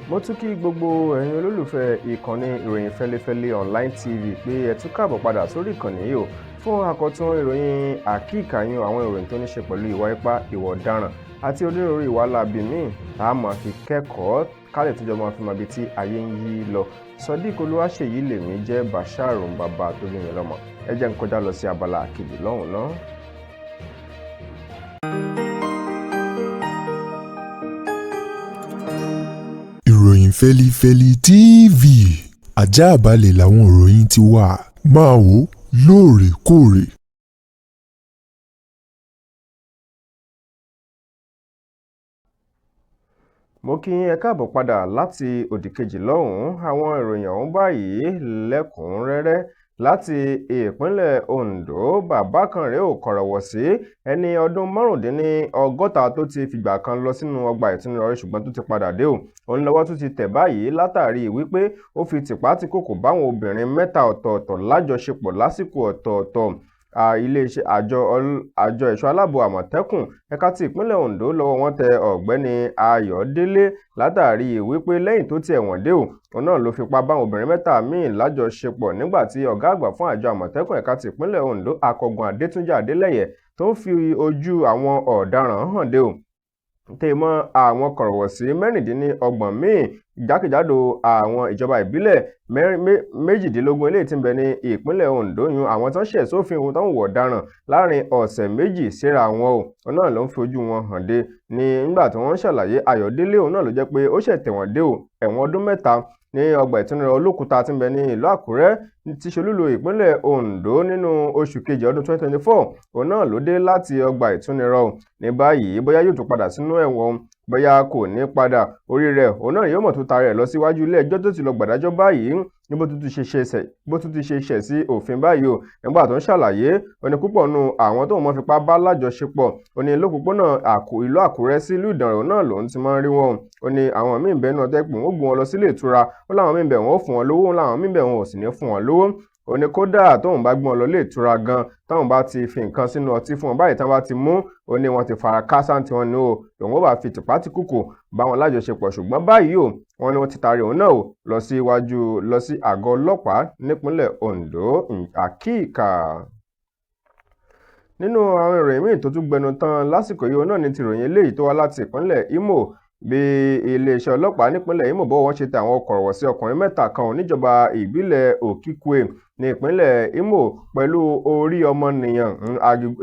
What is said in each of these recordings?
Mo tún kí gbogbo ẹ̀yin olólùfẹ́ ìkànnì Ìròyìn Fẹ́lifẹ́li Online TV pé ẹ tún káàbọ̀ padà sórí ìkànnì yìí o fún àkọ́tún ìròyìn àkíkàyún, àwọn ìròyìn tó ní ṣe pẹ̀lú ìwà ipá, ìwà ọ̀daràn àti onírúurú ìwà láabi míì tá a máa fi kẹ́kọ̀ọ́ kálẹ̀ tó jọ máa fi mọ ibi tí ayé ń yí lọ. Sodiq Olúwaṣèyí lèmi jẹ́, Bashir bàbá tó bí mi lọ́mọ. Ẹ jẹ́ n kọjá lọ sí abala kejì lọ́hùn náà. Ìròyìn Fẹ́lifẹ́li TV, àjààbálẹ̀ làwọn ìròyìn ti wà, máa wò ó lóòrèkóòrè. Mo kí yín, ẹ káàbọ̀ padà láti òdì kejì lọ́hùn-ún. Àwọn ìròyìn ọ̀hún báyìí lẹ́kùnrẹ́rẹ́ láti ìpínlẹ̀ Ondo. Bàbá kan rèé ò kọ̀rọ̀wọ̀ sí ẹni ọdún 65 tó ti fìgbà kan lọ sínú ọgbà ìtúnirọ̀rí ṣùgbọ́n tó ti padà dé o. Òun lọ́wọ́ tún ti tẹ̀ báyìí látàrí wípé ó fi tìpátìkòkò báwọn obìnrin mẹ́ta ọ̀tọ̀ọ̀tọ̀ lájọṣepọ̀ lásìkò ọ̀tọ̀ọ̀tọ̀. Iléeṣẹ́ àjọ ẹ̀ṣọ́ aláàbò Àmọ̀tẹ́kùn ẹ̀ka ti ìpínlẹ̀ Ondo lọ́wọ́ wọn tẹ ọ̀gbẹ́ni Ayọ̀délé látàrí wípé lẹ́yìn tó ti ẹ̀wọ̀n dé o, òun náà ló fipá báwọn obìnrin mẹ́ta míì lájọṣepọ̀ nígbà tí ọ̀gá àgbà fún àjọ Àmọ̀tẹ́kùn ẹ̀ka ti ìpínlẹ̀ Ondo, Akọ̀gùn Adétúnjì Adélẹ́yẹ, tó ń fi ojú àwọn ọ̀daràn hàn dé o, tè mọ́ àwọn kọ̀rọ̀wọ̀sí 26 míì jákèjádò àwọn ìjọba ìbílẹ̀ 18 eléyìí tí ń bẹ ní ìpínlẹ̀ Ondo, yun àwọn tó ń ṣẹ̀ sófin ohun tó ń wọ̀ ọ̀daràn láàrin ọ̀sẹ̀ 2 síra wọn o. Òun náà ló ń fi ojú wọn hàn dé ní nígbà tí wọ́n ń ṣàlàyé. Ayọ̀délé òun náà ló jẹ́ pé ó ṣẹ̀ tẹ̀wọ̀n dé o, ẹ̀wọ̀n ọdún 3 ní ọgbà ìtúnirọ̀ Olókùúta tí ń bẹ ní ìlú Àkúrẹ́ tí ṣolúlu ìpínlẹ̀ Ondo nínú oṣù kejì ọdún 2024. Òun náà ló dé láti ọgbà ìtúnirọ̀ o. Ní báyìí, bóyá yóò tún padà sínú ẹ̀wọ̀n, bóyá kò ní padà, orí rẹ̀ òun náà yóò mọ̀ tó taari ẹ̀ lọ síwájú ilé ẹjọ́ tó ti lọ gbàdájọ́ báyìí ní bó tún ti ṣe ṣẹ̀ sí òfin báyìí o. Nígbà tó ń ṣàlàyé, ó ní púpọ̀ nù àwọn tóun mọ́ fipá bá lájọṣepọ̀, ó ní lópòpónà ìlú Àkúrẹ́ sí ìlú Ìdànrè náà lòun ti máa ń rí wọn. Ó ní àwọn míì bẹ́ẹ̀ náà tẹ́pù wọ́n gún wọn lọ sílé ìtura, ó láwọn míì bẹ́ẹ̀ wọ́n ó fún wọn lówó, láwọn míì bẹ́ẹ̀ wọn ò sì ní fún wọn lówó. Ó ní kódà tóun bá gbọ́n lọ lé ìtura gan, tóun bá ti fi nǹkan sínú ọtí fún wọn báyìí, tán bá ti mú, ó ní wọ́n ti fara kásá tí wọ́n ní o, lòun ó bá fi tìpátìkùkù bá wọn lájọṣepọ̀. Ṣùgbọ́n báyìí o, wọ́n ní wọ́n ti taari òun náà o lọ sí iwájú, lọ sí àgọ́ ọlọ́pàá nípínlẹ̀ Ondo. Àkíkà nínú àwọn ìròyìn míì tó tún gbẹnu tán lásìkò yìí, òun náà ní ti ìròyìn eléyìí tó wá láti ìpínlẹ̀ Imo. Bí iléeṣẹ́ ọlọ́pàá nípínlẹ̀ Imo bó wọ́n ṣe tẹ àwọn kọ̀rọ̀wọ̀sí ọkùnrin mẹ́ta kan níjọba ìbílẹ̀ Okikwe ní ìpínlẹ̀ Imo pẹ̀lú orí ọmọnìyàn,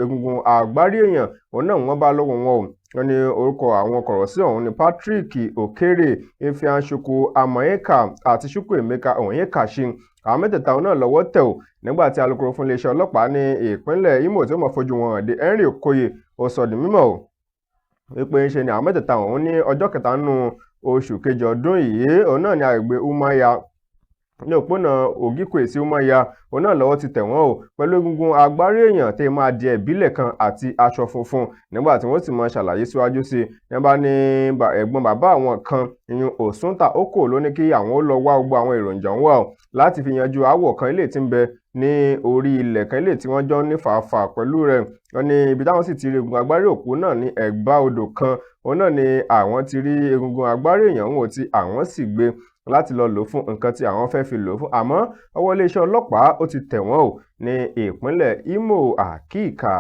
egungun àgbárí èèyàn, òun náà wọ́n bá lọ́wọ́ wọn o. Wọ́n ní orúkọ àwọn kọ̀rọ̀sí ọ̀hún ní Patrick Okere, Ifeanyi Amoyeka àti Chukwuemeka Onyekachi. Àwọn mẹ́tẹ̀ẹ̀ta òun náà lọ́wọ́ tẹ̀ o nígbà tí alukoro fún iléeṣẹ́ ọlọ́pàá ní ìpínlẹ̀ Imo tí ó mọ̀ fojú wọn hàn dé, Henry Okoye, ó sọ di mímọ̀ o wípé ń ṣe ni àwọn mẹ́tẹ̀ẹ̀ta ọ̀hún ní ọjọ́ kẹta nínú oṣù kejì ọdún yìí, òun náà ní agbègbè Umuahia ní òpónà Ògìkwe sí Umuahia, òun náà lọ́wọ́ ti tẹ̀ wọ́n o pẹ̀lú egungun agbárí èèyàn tẹ́ máa di ẹ̀bílẹ̀ kan àti aṣọ funfun. Nígbà tí wọ́n sì máa ṣàlàyé síwájú sí i, ní bá ní ẹ̀gbọ́n bàbá àwọn kan, ìyún Òsúntà Oko, ló ní kí àwọn ó lọ wá gbogbo àwọn èròjà ń wà o láti fi yanjú aáwọ̀ kan ilé tí ń bẹ ní orí ilẹ̀ kan ilé tí wọ́n jọ ní fàáfàá pẹ̀lú rẹ̀. Wọ́n ní ibi táwọn sì ti rí egungun agbárí òkú náà ní ẹ̀gbá odò kan, òun náà ni àwọn ti rí egungun agbárí èèyàn òun tí àwọn sì gbé láti lọ lò fún nǹkan tí àwọn fẹ́ fi lò fún. Àmọ́ ọwọ́ iléeṣẹ́ ọlọ́pàá ó ti tẹ̀ wọ́n o ní ìpínlẹ̀ Imo. Àkíkà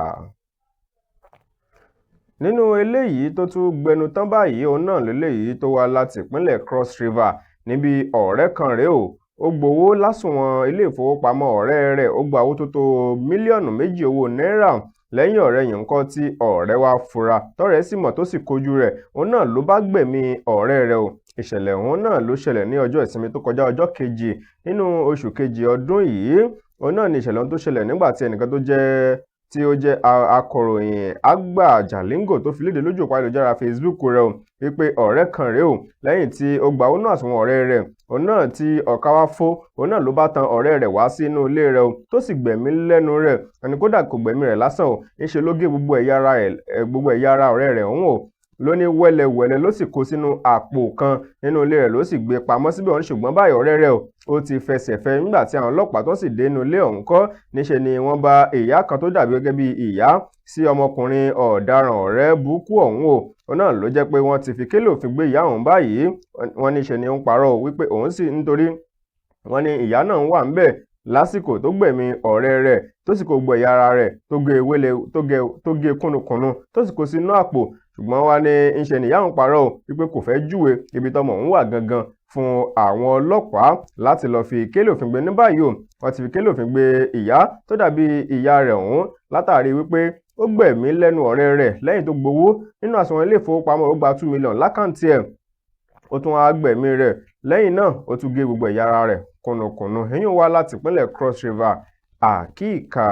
nínú eléyìí tó tún gbẹnu tán báyìí, òun náà lélẹ́yìí tó wá láti ìpínlẹ̀ Cross River níbi ọ̀rẹ́ kan rèé o, ó gbowó lásùnwọ̀n ilé ìfowópamọ́ ọ̀rẹ́ rẹ̀, ó gba owó tó tó 2 mílíọ̀nù owó náírà. Lẹ́yìn ọ̀rẹ́ yìí ńkọ́ tí ọ̀rẹ́ wa fura, tọ́rẹ́ sì mọ̀ tó sì kojú rẹ̀, òun náà ló bá gbẹ̀mí ọ̀rẹ́ rẹ̀ o. Ìṣẹ̀lẹ̀ òun náà ló ṣẹlẹ̀ ní ọjọ́ ìsinmi tó kọjá, ọjọ́ kejì nínú oṣù kejì ọdún yìí. Òun náà ní ìṣẹ̀lẹ̀ ohun tó ṣẹlẹ̀ nígbà tí ẹnìkan tó jẹ́ tí ó jẹ́ akọ̀ròyìn Agba Jalingo tó fi léde lójú òpó ayélujára Facebook rẹ̀ o wípé ọ̀rẹ́ kan rèé o, lẹ́yìn tí ó gba owó náà àsùnwọ̀n ọ̀rẹ́ rẹ̀, òun náà tí ọ̀ka wá fó, òun náà ló bá tan ọ̀rẹ́ rẹ̀ wá sínú ilé rẹ̀ o tó sì gbẹ̀mí lẹ́nu rẹ̀. Ẹni kódà kò gbẹ̀mí rẹ̀ lásán o, ńṣe ló gé gbogbo ẹ̀yà ara ọ̀rẹ́ rẹ̀ òun o Ló ní wẹ́lẹ́wẹ́lẹ́ ló sì kó sínú àpò kan nínú ilé rẹ̀, ló sì gbé pamọ́ síbẹ̀. Wọ́n ní ṣùgbọ́n báyìí, ọ̀rẹ́ rẹ̀ ó ti fẹsẹ̀ fẹ́. Nígbà tí àwọn ọlọ́pàá tó sì dé inú ilé ọ̀hún kọ́, níṣe ni wọ́n bá ìyá kan tó dàbí gẹ́gẹ́ bí ìyá sí ọmọkùnrin ọ̀daràn ọ̀rẹ́ burúkú ọ̀hún o. Òun náà ló jẹ́ pé wọ́n ti fi kélé òfin gbé ìyá ọ̀hún báyìí. Wọ́n níṣe ni ó ń parọ́ wípé òun sì nítorí wọ́n ní ìyá náà wà ńbẹ̀ lásìkò tó gbẹ̀mí ọ̀rẹ́ rẹ̀, tó sì kó gbọ́ ẹ̀yà ara rẹ̀, tó gé wéle, tó gé kúnnukùnnu, tó sì kó sínú àpò. Ṣùgbọ́n wá ní ńṣe nìyá òun parọ́ o, wípé kò fẹ́ júwe ibi tọmọ òun wà gangan fún àwọn ọlọ́pàá láti lọ́ọ́ fi kélé òfin gbé. Ní báyìí o, wọ́n ti fi kélé òfin gbé ìyá tó dàbí ìyá rẹ̀ ọ̀hún látàrí wípé ó gbẹ̀mí lẹ́nu ọ̀rẹ́ rẹ̀ lẹ́yìn tó gbowó nínú àsùnwọ̀n ilé ìfowópamọ́. Ó gba 2 million lákàntì ẹ̀, ó tún wá gbẹ̀mí rẹ̀. Lẹ́yìn náà, ó tún gé gbogbo ẹ̀yà ara rẹ̀ kùnùkùnù. Èyí wá láti ìpínlẹ̀ Cross River. Àkíkà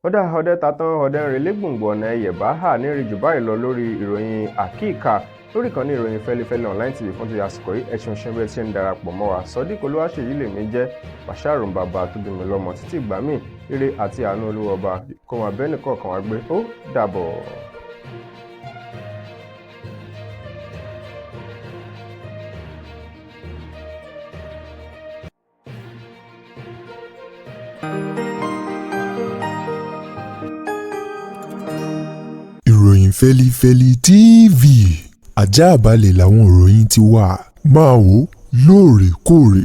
ọ̀dà ọdẹ tatán ọdẹ ń relé gbòǹgbò ọ̀nà ẹ̀yẹ̀bá hà ní rí jù báyìí lọ lórí ìròyìn Àkíkà lórí ìkànnì ìròyìn Fẹ́lifẹ́li Online TV fún ti àsìkò yìí. Ẹ̀sùn ṣe bí ẹ ti ń darapọ̀ mọ́ wa. Sodiq Olúwaṣèyí lèmi jẹ́, Bàṣàrùn bàbá tó bí mi lọ́mọ. Títí ìgbà míì, ire àti àánú Olúwa Ọba kó máa bẹ́ẹ̀ nìkọ̀ọ̀kan wá gbé. Ó dàbọ̀. Ìròyìn Fẹ́lifẹ́li TV, ajáàbalẹ̀ làwọn ìròyìn ti wà. Máa wò lóòrèkóòrè.